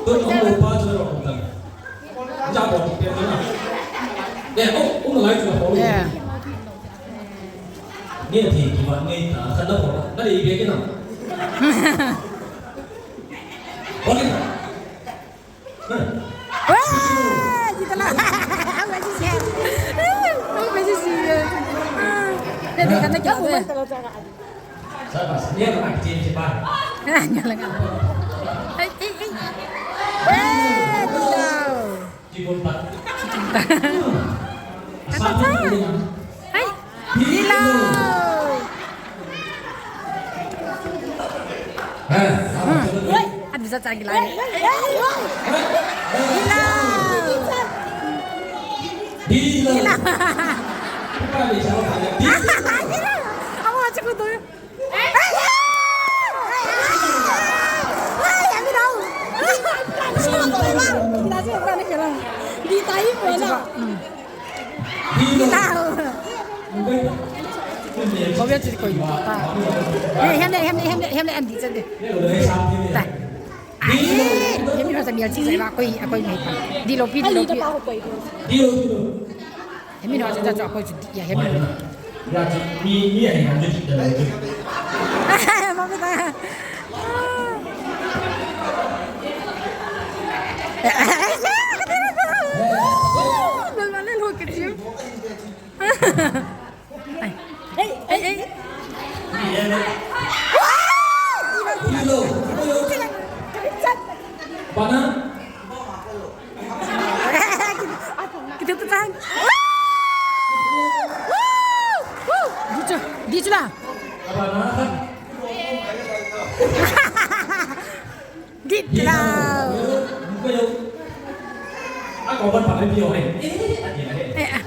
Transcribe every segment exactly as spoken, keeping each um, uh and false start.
Tun hong upa chu ro ta. Ja bo ti pe na. De, oh, um lai chu ho. Yeah. Nge thi ki ba nge ta, khat na bo. Na dei be ki na. Bo ki na. Wah, gitu lah. Apa sih sih? Apa sih sih? Dia dia kata kita tu. Sabas, dia nak change ba. Nyala kan. Eh, eh, eh. Eh, gitu. Kibon pa. Apa tu? Hai. Dilo. Adu sa chagi lai. Dilo. Dilo. Dilo. Amo acha ko do. Koi, koi, koi. Hem le, hem le, hem le, hem le, hem di chan de. Ta. Ai, hem ni sa mial chi sa ba, koi, koi mai pa. Dilo pi, dilo pi. Hem ni sa cha cha koi chu ya hem ni. Ya chu mi, mi ai ham chu. Mo ta. Mal mal lo ke chi. Ai. Ei, ei, ei. Bana. Kita tu tahan. Di chu, di chu la. Bana. Dit lao. Ako ban pa pi oi. Eh, ah.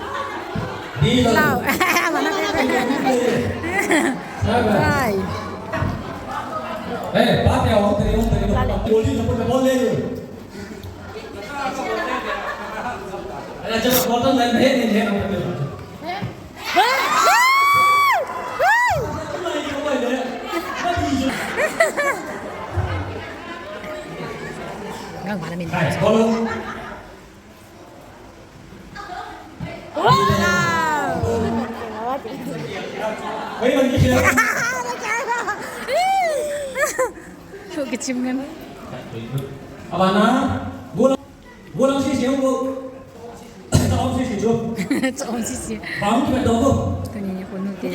Dit lao. Mana pe. Bye. Eh, pa pe oi, te oi, te oi. Boli na pun bol le. Ala jab bol to le, le, le, le. Ngang mana min. Hai, follow. Wow. Hei, man, ni siya. Kachim ngan. Abana, bola. Bolang si siang, Chom sisi chu. Chom sisi. Bang ki do ko. Tuni ni ko nu te.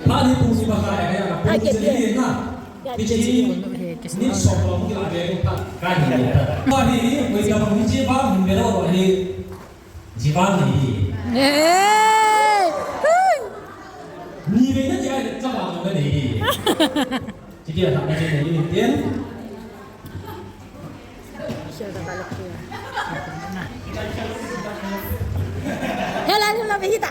Pha ni pung si ba ka ya. Pung si ni na. Ti chi ni so ko ki la be ko pha. Ka ni ta. Pa ni mo ya mo ni chi ba mo be lo ni. Ji ba ni. Eh. Ni be na ja ja ba ni. Ti dia ta ni ni tin. Hela, hela, behita.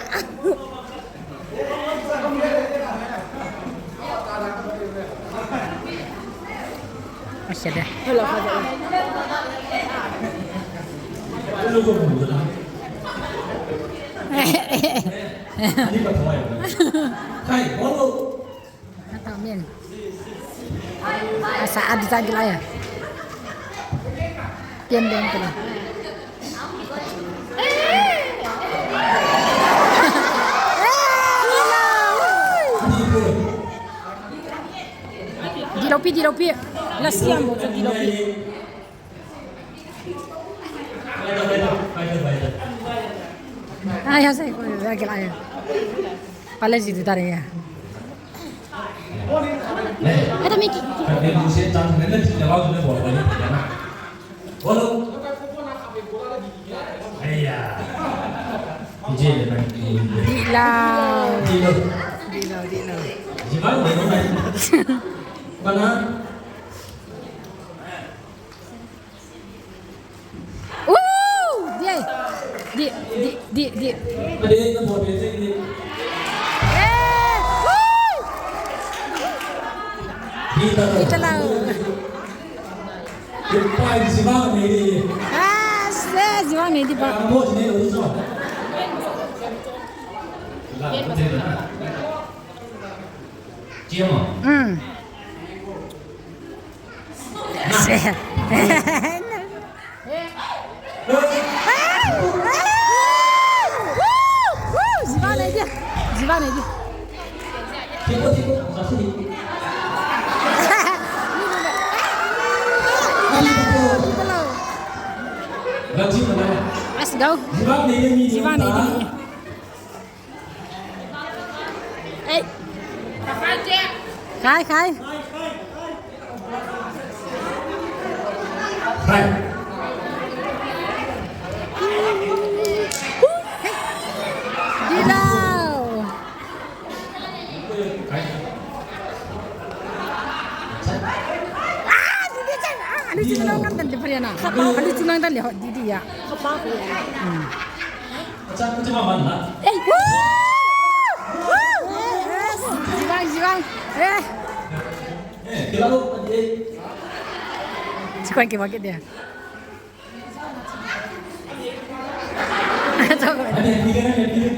Masya deh. Hela, hela. Hai, bolo. Ata min. Asa adi sa gila ya. Pian pian kena. Dilopi, dilopi. Lasi yang bocor dilopi. Ayo, saya kau lagi lah ya. Pala situ tadi ya. Ada Miki. Dilau. Dilau, dilau. Mana? Uh, dia. Di, di, di, di. Eh, uh. Kita lah. Ah, se, jiwa ni di ba. Hmm. Let's go. Hey. Khai, khai. Khai. Dilau. Ah, Didi chan. Ah, alu chunang kan dan le pariana. Alu chunang dan le ho Didi ya. Hmm. Acha, acha, mama na. Eh. Woo! Woo! Yes. Jiwang, jiwang. Eh. Eh, kila ko, eh. Sikuan ke market dia.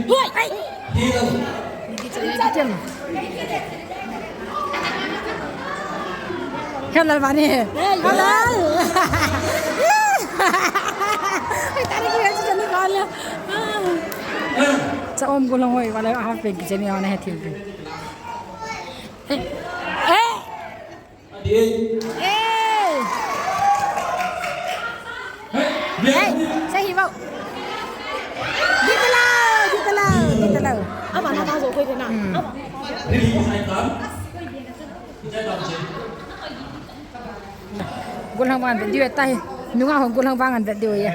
Woi, ai. Helal bani. Helal. Ai, tadi kira macam ni kau. Sa om gulong hoi, wala half peg je ni, mana hai thil peg. Eh. Eh. Eh. Eh, sa hi bau. Dito lang, dito lang, dito lang. Ama, natazo ko ito na. Hmm. Ama. Gulhang vangan vet diu e tahi. Nunga hon gulhang vangan vet diu e.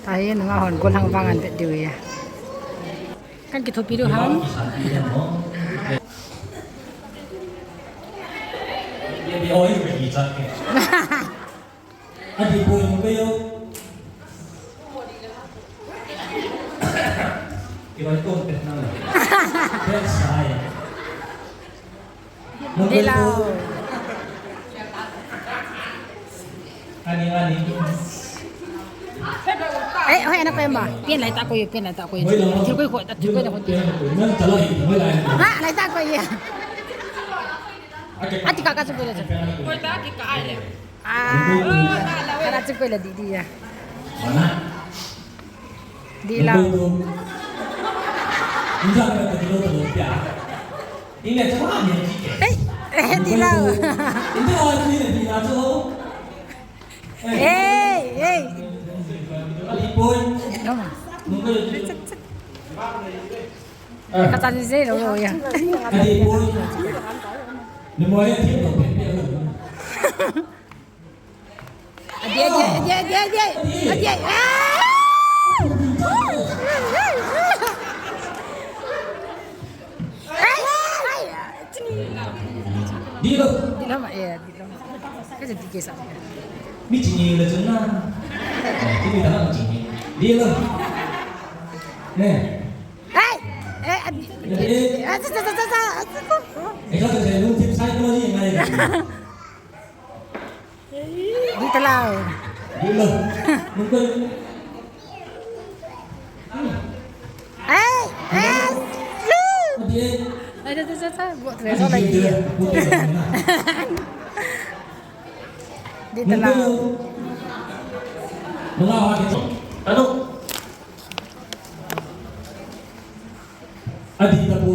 Tahi nunga hon gulhang vangan vet diu e. Kan kithopi diu ham. Adi poi mo kayo. Iwan ko pet na. Pet saya. Dilau. Ani, ani. Eh, oh, anak ko yan ba? Pian lai ta ko yun, pian lai ta ko yun. Kiko ko, ta ko ko. Ha, lai ta ko yun. Ati kaka ko yun. Ko ta ki ka ai le. Ah, kana chukoi la Didi ya. Dilau. Eh, eh, Dilau. Ei, ei. Adih poi. Loma. Ka chan je lo lo ya. Adih poi. Ni mo ya thim lo pe pe lo. Adih, adih, adih, adih, adih. Adih. Ah! Ai, ai, ai. Dilo. Dilo ma, eh, dilo ma. Kasi di kesa. Mi chini le chun na. Eh, chini da mi chini. Dilo. Eh. Ai, eh, abi. Eh. Ah, sa, sa, sa, sa, sa. Eh, sa, sa, sa, lung tip sai ko ni ngai. Di tala. Di lo. Mungkin. Ai, ai. Di. Ai, dah, dah, dah, dah. Buat tu, dah, dah, dah. Di tala. Mungkin. Mungkin awak itu. Anu. Adi tapu.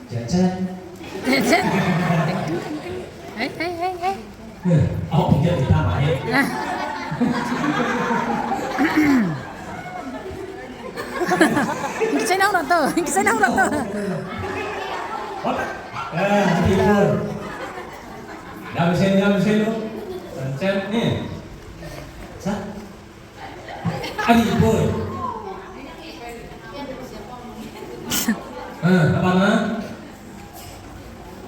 Chan, chan. Chan, chan. Hai, hai, hai, hai. Eh, awak pinjam kita mai. Ah. Kisai nang roto, kisai nang roto. What? Eh, people. Jam sen, jam sen lo. Chan, chan, eh. Sa? Adih poi. Ah, apa na?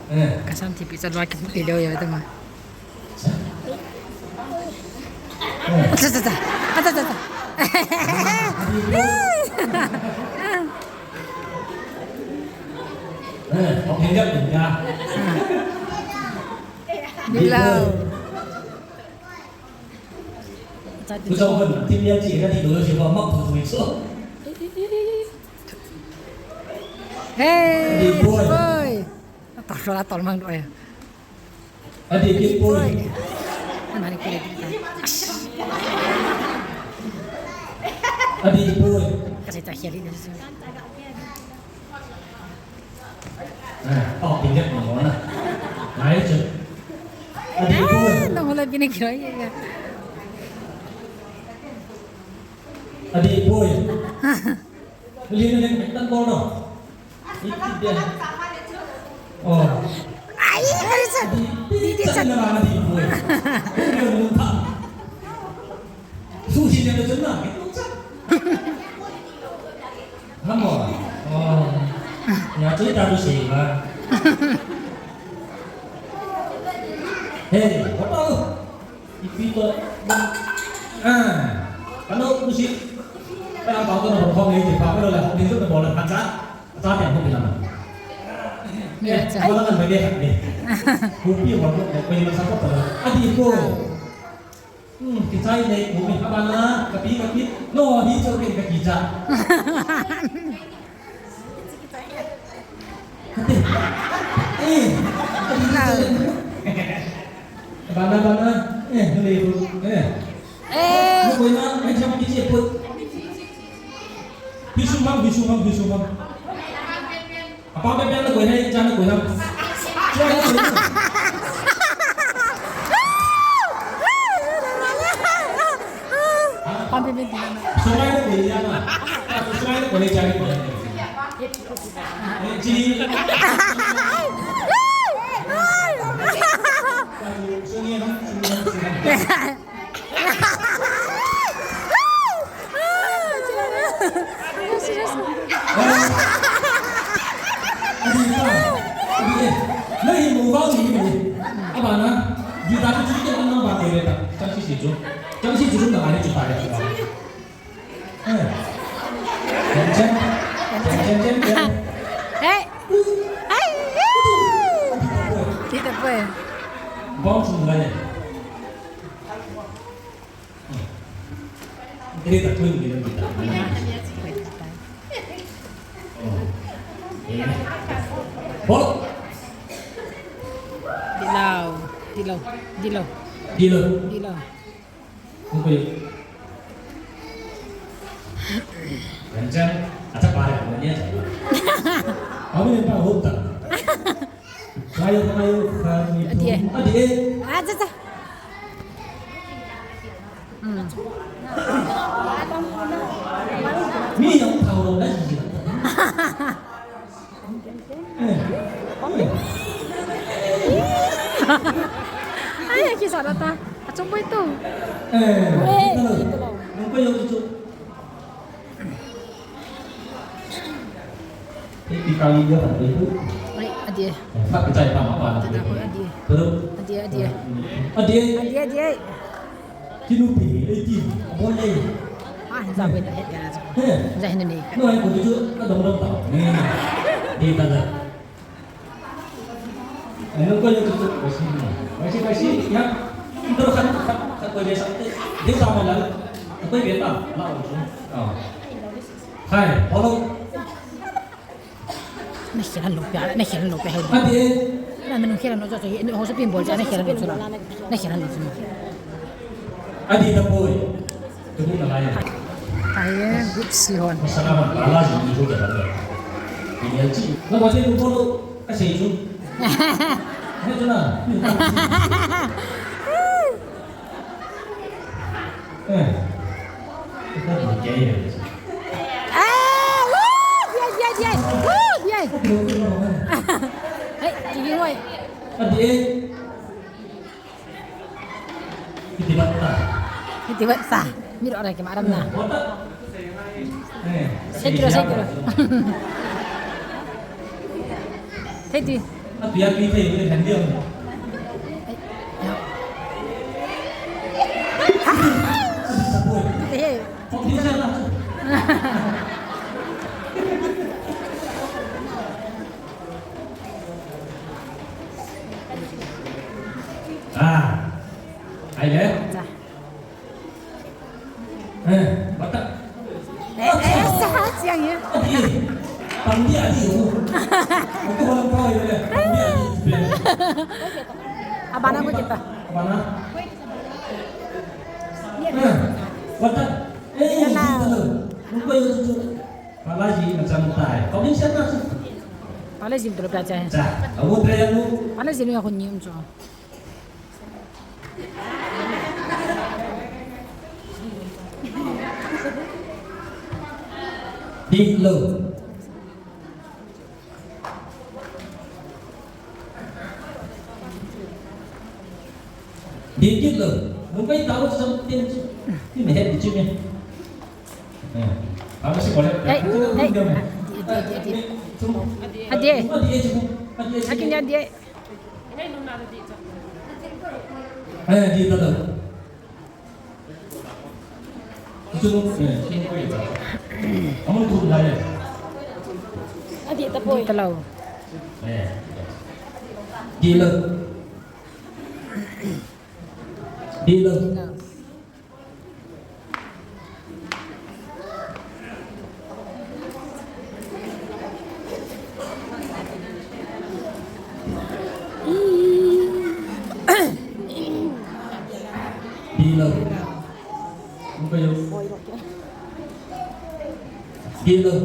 Eh. Kasam tipi sa dua kit pili ya tu ma. Eh. Sa, sa, sa. Ata, sa, sa. Adih poi. Eh, okay, ya, ya. Bilau. Ku chau hon, tim lian chi ka ti lo si ba mak thu thui so. Hey, boy. Boy. Ta khla tol mang do ya. Adi ki boy. Ana ni ko le ta. Adi boy. Ka se ta hiali ni. Ah, oh, pinjam mo na. Nai chu. Adi boy. Ah, nang hola bini kiro ya. Adi boy. Lin lin tan bol no. Iti dia. Oh. Ai, ai sa. Adi, adi sa. Adi boy. Adi boy. Susi dia tu na. Hamo. Oh. Ya, cerita tu sih, Pak. Hei, apa tu? Ipi tu. Ah. Kalau musik. Kalau tahu tu nombor phone ni, cepat kalau lah, dia tu nombor lah, kaca. Kaca dia pun bilang. Ya, ya. Kalau kan bagi ni. Kopi apa tu? Bagi masa apa tu? Adi boy. Hmm, kichai nei, mu mi, abana, kapi, kapi. No, hi cho ke kakicha. Kati. Eh, kakicha. Abana, abana. Eh, no le, eh. Eh. No, koi na, mai cham kiche put. Bisumam, bisumam, bisumam. Apa bebe na koi hai, jana koi ham. Apa bebe di na? Sungai na koi jana. Sungai na koi jana koi. Eh, ji. Sungai na, sungai na, sungai na. Nahi mobile ni ni. Abana, di ta tu tu na ba ko le ta. Chang si si tu. Chang si tu na ai tu pa ya. Eh. Chen chen. Chen chen chen. Hey. Hey. Kita poi. Bom sum gale. Ini tak pun dia minta. Bol. Dilau, dilau, dilau. Dilau. Dilau. Kung kayo. Ganyan. At sa pare, ganyan. Kami yung pang-hook. Kayo, kayo, kayo. Adi eh. Adi eh. Ah, cha, cha. Hmm. Mi yang thao lo na ji. Eh. Ai, kisah dah ta. Achung boy tu. Eh. Eh, kita lo. Kita lo. Nung ko yung tu. Ai, adi eh. Adi eh. Adi eh. Adi eh. Adi eh, adi eh. Kinu pi, eh, ti, abo le. Ah, hinza ko na het ya na. He. Hinza hin ni. No, ai ko tu, ka dong dong ta. Ni. Di ta da. Ano ko yung tu, ko si ni. Ko si, ko si, ya. Ito kan, kan, kan ko dia sa. Di sa mo lang. Ako yung beta. Wala ko. Oh. Hai, follow. Na khel lou pia, na khel lou pia hai. Adi. Na, na khel lou jo jo, ni ho se pin bol ja, na khel lou jo. Na khel lou jo. Adi ta poi. Tu na lai. Hai, group C hon. Masala hon, ala ji ni ho ja ta. Ni ya ji. Na ba se ko lo, ka se ju. Ni tu na. Eh. Kita ni ya. Ah, woo! Dia, dia, dia. Woo! Dia. Hei, gigi ngoi. Adi eh. Iti batta. Iti batta. Miro orang ke maram na. Batta. Eh. Saya kira, saya kira. Saya tu. Adi ya kita ini hendak. Eh. Ah. Ai le. Eh, batta. Eh, eh, sa siang ya. Adi. Pang dia adi. Aku orang kau ya. Pang dia adi. Abana ko kita. Abana. Eh, batta. Eh, kita lo. Rupa yo tu. Palaji macam tai. Kau ni siapa tu? Palaji betul belajar. Sa, aku try aku. Palaji ni aku nyium jo. Di lo. Di kit lo. Mumbai tahu something. Ni mehet di cime. Eh, apa sih boleh? Eh, eh, adi, adi, adi, adi. Adi. Adi, adi, adi. Akin adi. Eh, di ta. Adi ta poi. Di ta lo. Di lo. Di lo. Di lo. Di lo. Di lo.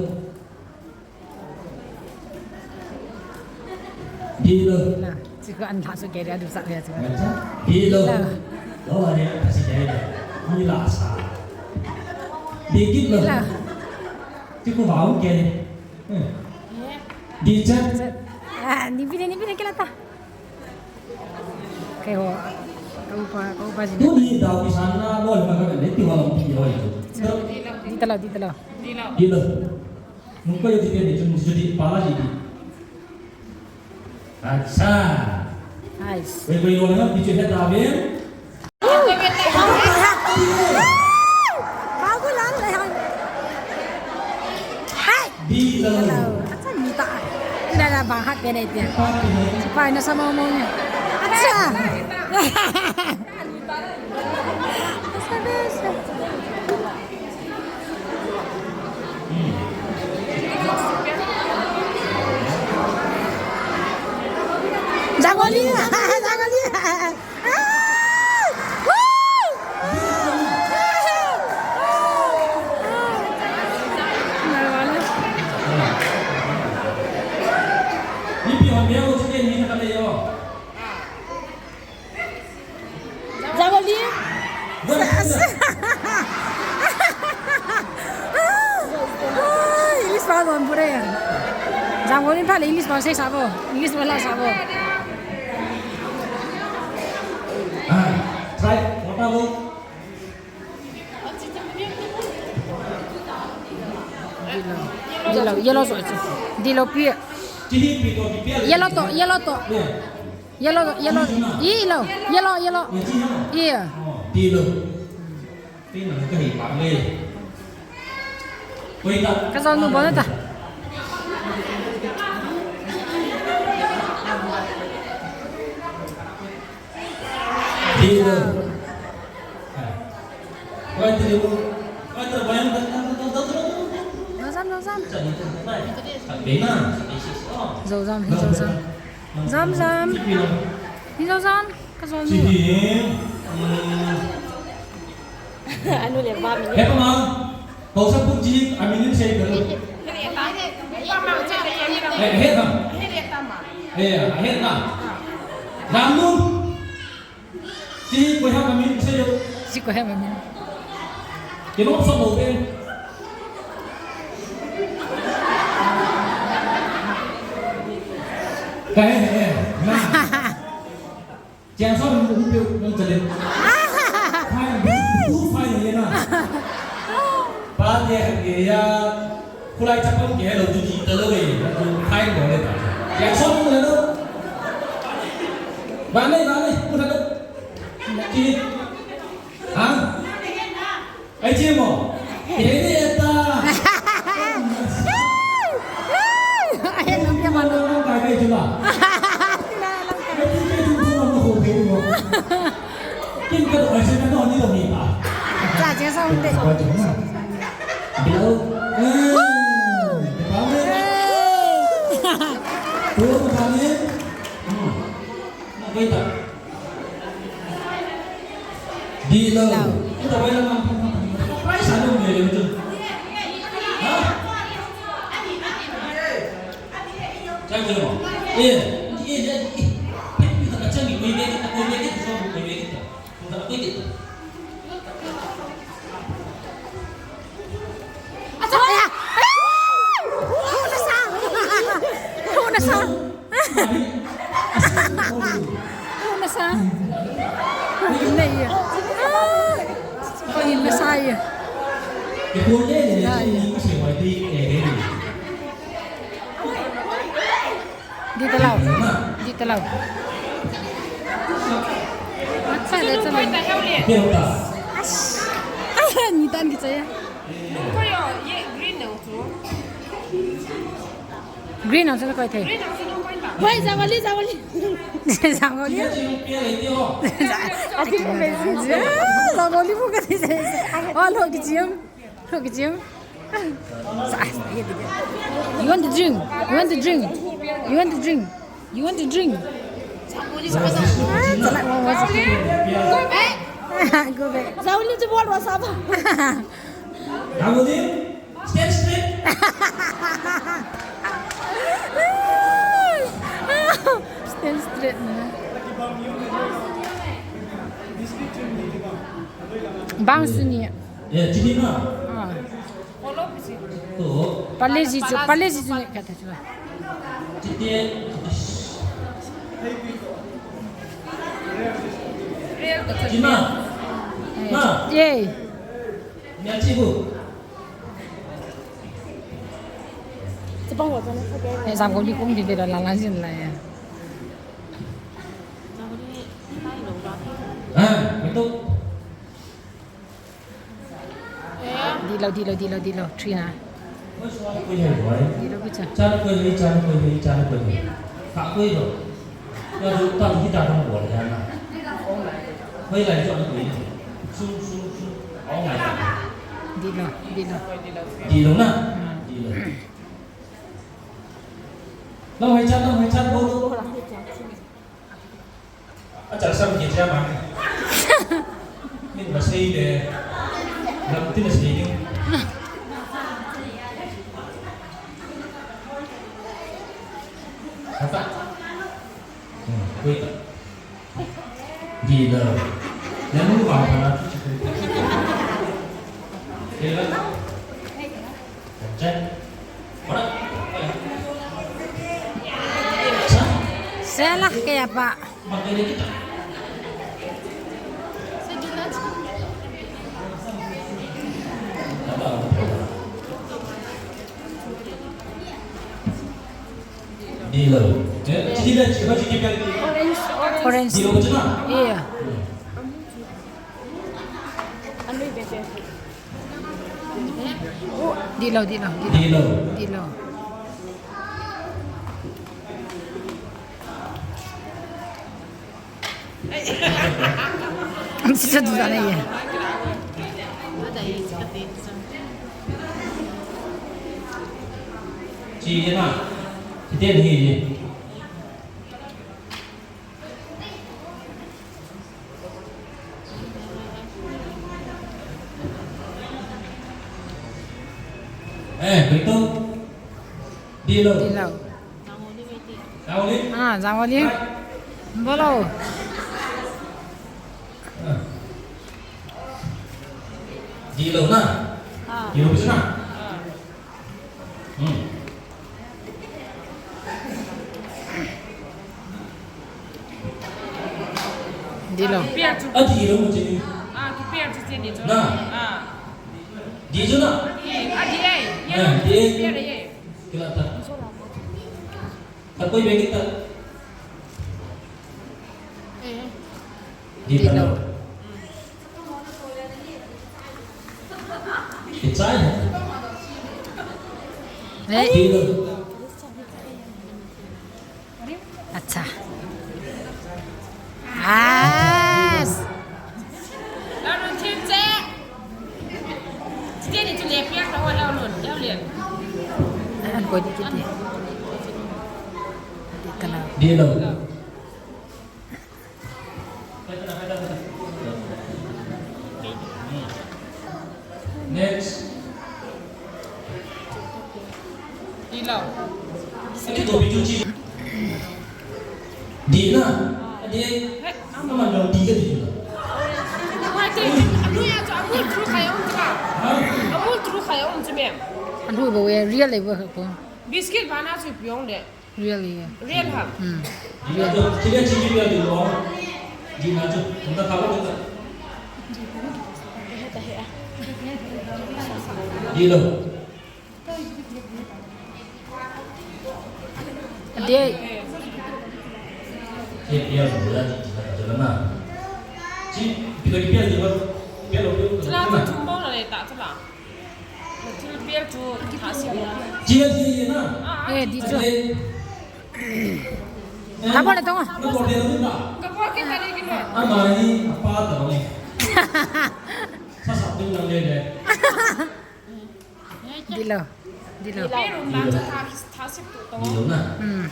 Di lo. Chiku an la su ke dia du sa dia chiku. Di lo. Di lo. Lo ni kasi dia. Ni la sa. Di kit lo. Di lo. Chiku bau ke. Hmm. Di chat. Ah, ni bile, ni bile kila ta. Kei ho. Kau pa, kau pa jin. Tu ni dau ki san na bol ma ka le ti wa lo ti lo. Di ta lo, di ta lo. Di lo. Nung ko yo di ni chun di pa la di. Acha. Nice. Koi koi lo na di chun ta bien. Bagulan le han. Hai. Di lo. Acha ni ta. Ina na ba ha pe ne tia. Pa na sa mo mo ni. Acha. Jagoli, jagoli. Ah! Woo! Nipi hon dia ko chike ni na kale English pa bon bure. Jam ko ni pha le English pa sei sabo. English pa la sabo. Ah, try. What about? Yellow, yellow so. Yellow pi. Yellow to, yellow to. Yellow, yellow. Yellow, yellow, yellow. Yellow. Ka jol nu bon ta. Zam, zam, zam. Zam, zam. Zam, zam. Hi zam, zam. Ka jol nu. Anu le ba mi. He pa ma. Tausa pun chi a min in sei ka lo. He, he ta. He, he ta. Ram nu. Chi ko ha ma min sei yo. Chi ko ha ma min. Ke no sa mo ben. Ka he, he. Na. Cheng som mu pe nang chale. Fine, bu fine ye na. Pa te ke ya. Kulai chapang ke lo tu ji ta lo le. Fine bo le ta. Cheng som mu le lo. Ba le, ba le, mu ta lo. Ki. Ha? Ai, che mo. He ni eta. Ai, lam ke mano. Lam kai kai chula. Ai, che che chu chu mo ho ke mo. Kin ka do ai che ka do ni do ni ta. Cha che sa un te. Hello. Eh. Ba me. Hey. Tu ba me. Hmm. Na kai ta. Dihlou. Dihlou. Ita wai lam ang price anu me le tu. Ha? Chang chang mo. Eh, eh, eh, eh. Pe pe ta chang ni koi be ta koi be ta koi be ta. Koi be ta. Acha ya. Huna sa. Huna sa. Huna sa. Huna ya. Huna sa ya. Ya ya. Di talau. Di talau. Acha le, acha le. Ash. Ai, ni tan kichai ya. Green nang chu koi thei. Wai, zawali, zawali. Zawali. Zawali bu ka thei. Oh, lo kichai. Look at you. You want to drink? You want to drink? You want to drink? You want to drink? Ah, it's like, what was it? Go back. Go back. Zawali to bol wasa ba. Stand straight. Stand straight na. Bang suni. Eh, chini na. Ah. Pale ji chu, pale ji chu ne kata chu. Chite. Chima. Eh, ma. Eh. Nya chi bu. Exam ko li kum di de la la jin la ya. Ah, betul. Dilo, dilo, dilo, dilo. Three na. Dilo, bicha. Chan koi hei, chan koi hei, chan koi hei. Ka koi lo. Ya, du, ta, du, kita, ta, bo, ya, na. Hoi lai, jo, na, koi. Su, su, su. Ong lai, ta. Dilo, dilo. Dilo, na. Hmm. Dilo. Lam hai chan, lam hai chan, bo, bo. Acha sam ki cha ma. Min ba sei de. Lam tin sei ding. Ata. Hmm, wait. Dilo. Lam mu ba na. Selah kaya pa. Dilo. Eh, sila, sila, sila, sila. Orange. Dilo, betul tak? Iya. Dilo, dilo, dilo. Dilo. Dilo. Sisa tu sana ye. Ci ye na. Ci te ni ye. Eh, betul. Dilo. Dilo. Jangwoli. Ah, Jangwoli. Bolo. Ah. Dilo na. Ah. Dilo bisa na. Ah. Hmm. Dilo. Kipial chu. Ah, dilo mo chini. Ah, kipial chu chini chu. Na. Ah. Di chu na. Di, ah, di ai. Ya, di ai. Kipial ai. Kila ta. Khat koi bagi ta. Eh. Di ta. Dilo. Kichai. Eh. Dilo. Acha. As. Lalu chin che. Sini tu le piak tu lalu, lalu. An koi di kiti. Di kana. Dilo. Next. Dilo. Ati to bitu chi. Dina. Adi. Ama lo di ka di. Anu ya tu amul tru kaya um tu ka. Ha? Amul tru kaya um tu me. Anu bo we real le bo ko. Biscuit bana chu piong de. Real ye. Real ha. Hmm. Dina to, kile chi chi real lo. Dina to, tum ta khawa ta. Dilo. Ade. Che pial lo la, la na. Chi, pika ki pial lo. Pial lo, pial lo. Chila tu tum bong la le ta chila. Thil pial chu thah sim. Chia chia na. Eh, di chu. Ka bol le tong. Ka bol ke ta le ki no. Ama ni apa ta ni. Sa sa ding nang le le. Dilo. Dilo. Dilo. Dilo na. Hmm.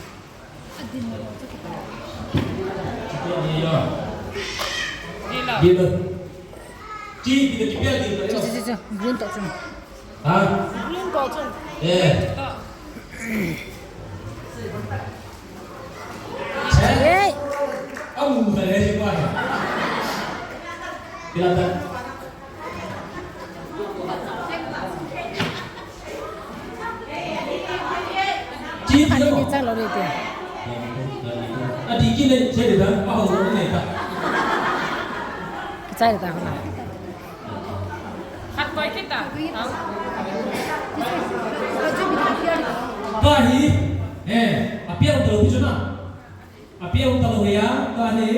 Dilo. Dilo. Chi, dilo, chi, dilo. Chi, chi, chi, chi. Green to chun. Ha? Green to chun. Eh. To. Che. Amu, dilo, chi, pa. Dilo, ta. Ani ni chang lo re te. Adi ki le che le da, pa ho le ta. Chai le ta ho la. Khat koi kita. Ka hi, eh, apiau to lo bisu na. Apiau to lo ya, ka hi.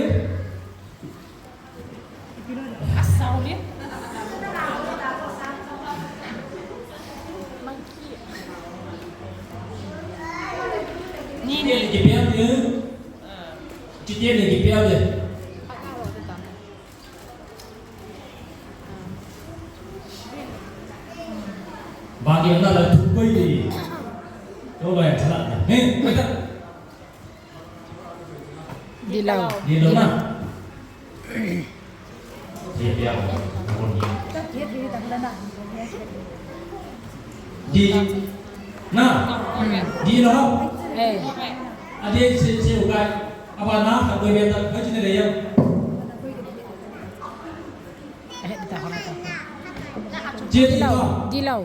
Asau ni. Ni ni. Kipial ni. Kipial ni, kipial ni. Bagi na la tu koi ni. Kau bayar salah. Hei, kita. Dilo. Dilo na. Di. Na. Hmm. Dilo. Eh. Adi se se ukai. Apa na ka koi beta ka chine le ya. He, di ta hora ta. Dia di Dilo, ba? Dilo.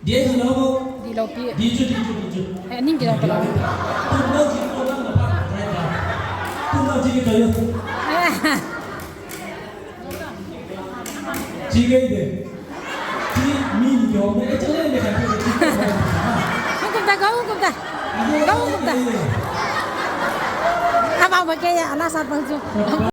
Dia di lo. Dilo pi. Di chu, di chu, di chu. He, ning dilo ta. Pun lo di ko lang na pa, dai ba. Pun lo di ko yo. Chi gai de. Chi mi ni yo me, e chale le ka. Hukum ta, hukum ta. Hukum ta. Ama ba ke ya, ana sa pang chu.